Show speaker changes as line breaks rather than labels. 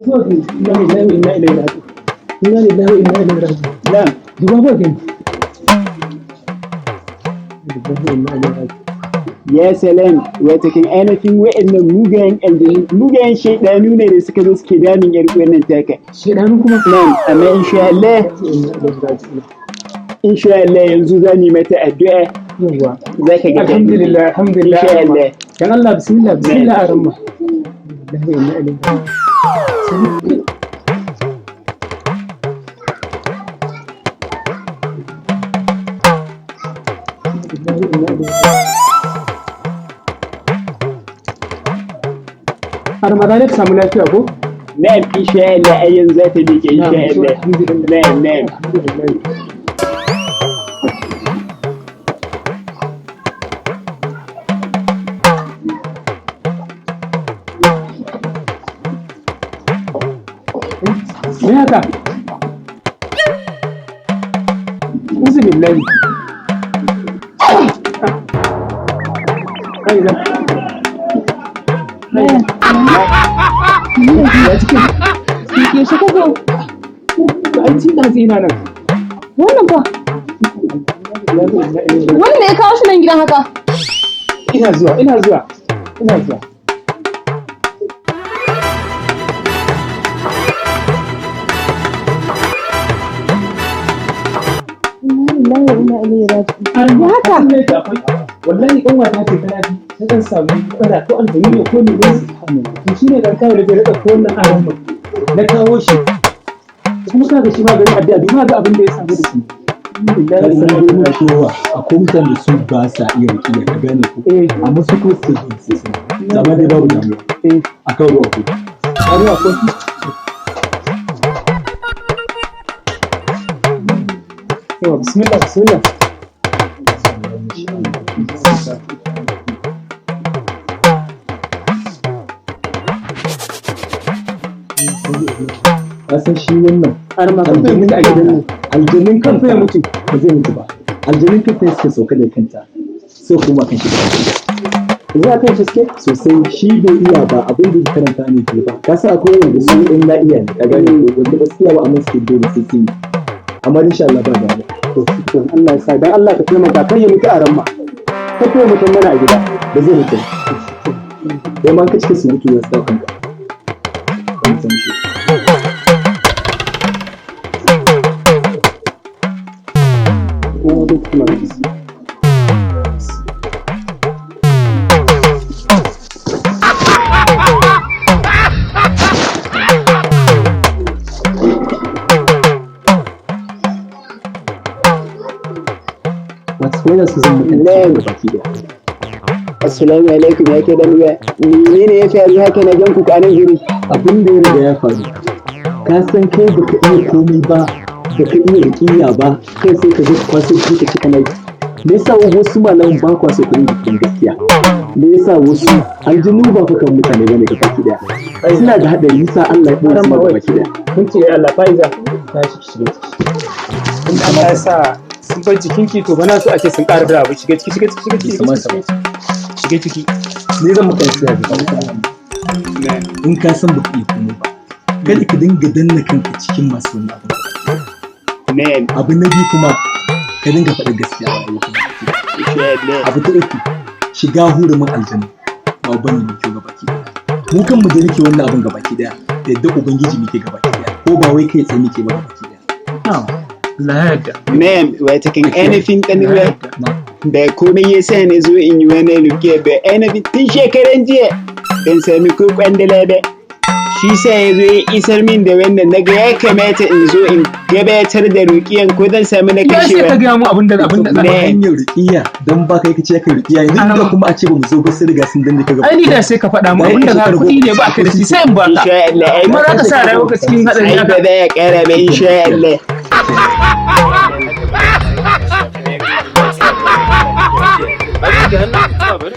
Inna lillahi wa inna ilaihi raji'un. Inna lillahi wa inna ilaihi raji'un.
Na'am.
Duba ba gani. Inna lillahi wa inna ilaihi raji'un.
Ya salam, wata kan ainihin wa'annan mugayen aljanu, mugayen shaidanu ne da suka zo suke damun yar uwar nan taka.
Shaidanu kuma?
Na'am, amma insha Allah,
Inna ilaihi raji'un.
insha Allah yanzu za mu yi mata addu'a.
Yawwa.
Za ka ga ta.
Alhamdulillah, alhamdulillah.
Insha Allah.
Dan Allah, bismillah, bismillah, aramma. Inna lillahi wa inna ilaihi raji'un. Inna lillahi wa inna ilaihi raji'un. Arma za ta samu lafiya ko?
Na'am, insha Allah, ai yanzu za ta miƙe, insha
Na'am,
Allah.
alhamdulillah.
Na'am, na'am.
Alhamdulillah. Me haka? Uzu billahi. Kai da. Kai da. Ya cikin.
Yaushe ka zo?
Ai tun da ina nan.
Wannan fa? Wannan ne ya kawo shi nan gidan haka?
Ina zuwa, ina zuwa, ina zuwa.
Inna lillahi wa inna ilaihi raji'un.
Ya haka? Wallahi kanwata ce tana ji ta dan samu matsala, ko aljanu ne ko ne, to shine dan kawo da zai rika ko wannan aron mu na kawo shi, kuma kaga shi maganin addu'a, duba ga abin da ya samu da shi.
Ka san dai mutuwa, akwai mutane da su ba sa iya rukiya, ka gane ko?
Eh.
Amma su kuma suke zuwa sai suna amma dai babu damuwa.
Eh.
Akan ruwa ko?
A ruwa ko? Yawa, bismillah, bismillah.
Ka san shi wannan
Har ma kan mutu a gidan nan.
Aljanin
Kan fa ya
kanta
mutu.
Ba zai mutu ba. Aljanin kanta suka sauka da kanta sai kuma kan shi.
Za a kai shi suke?
Sosai, shi bai iya ba, abin da ya karanta ne ke ba. Ka san akwai wanda su in na iya ne, ka gane ko? Wanda ba su iya ba amma suke dole sai sun yi, amma insha Allah ba damuwa.
To shikenan, Allah ya sa. Dan Allah ka taimaka kai ya mutu a ramma. Kai ya mutu mana a gida.
Ba zai mutu ba. Kai ma ka cika surutu za su ɗaukan ka. Kan san shi.
Ko duk kuma.
Wato wannan su zan mutane
Na'am.
da baki daya.
Assalamu alaikum, ya ke dan uwa. Menene ya faru haka na gan ku a nan guri?
Abin da ya riga ya faru, ka san kai baka iya komai ba, baka iya rukiya ba, kai sai ka zo ka kwaso shi ka cika nai. Me yasa wasu malaman ba kwa so ku yi bikin gaskiya? Me yasa wasu aljinu ba fa kan mutane bane ga baki daya? Suna da hadari, yasa Allah ya ɓoye su ma ga baki daya.
Kun ce Allah fa'iza ta shi, ki shiga ciki. In Allah ya sa sun bar jikinki, to bana so a ce sun ƙara da abu. Shiga ciki, shiga ciki, shiga ciki.
Bai kamata ba.
Shiga ciki.
Ni zan maka nasiha ga baki. In ka san baka iya komai ba, kada ka dinga danna kanka cikin masu wani abu.
Na'am.
Abu na biyu kuma, ka dinga faɗa gaskiya a rayuwarka baki daya.
Insha Allah.
Abu ta uku, shiga hurumin aljanna ba bane mai kyau gabaki daya. Mu kanmu da muke wannan abin gabaki daya, da yadda ubangiji muke gabaki daya, ko ba wai kai tsaye muke ba gabaki daya.
Na'am. Allah ya yarda.
Na'am, wata kan ainihin dan uwa.
Na.
Ba komai ya sa na zo in yi wani rukiya ba, ainihin tun shekaran jiya ban sami ko kwandala ba. Shi sa ya zo ya isar min da wannan, naga ya kamata in zo in gabatar da rukiyan ko zan sami na
Ya sai ka
kashewa.
gaya mu abin da abin da
ta
Ne.
hanyar ruqiya dan ba kai kace kai ruqiya yanzu
Ana
da
ma-
kuma a ce ba mu zo ba, sai riga sun danne ka gaba.
Ai ni da sai ka faɗa mu abin da za kuɗi ne ba ka da shi, sai in baka.
Insha Allah, ai
Kuma za ka sa rayuwarka cikin haɗari
ai ba
haka.
za ya kara ba, insha Allah.
Bari.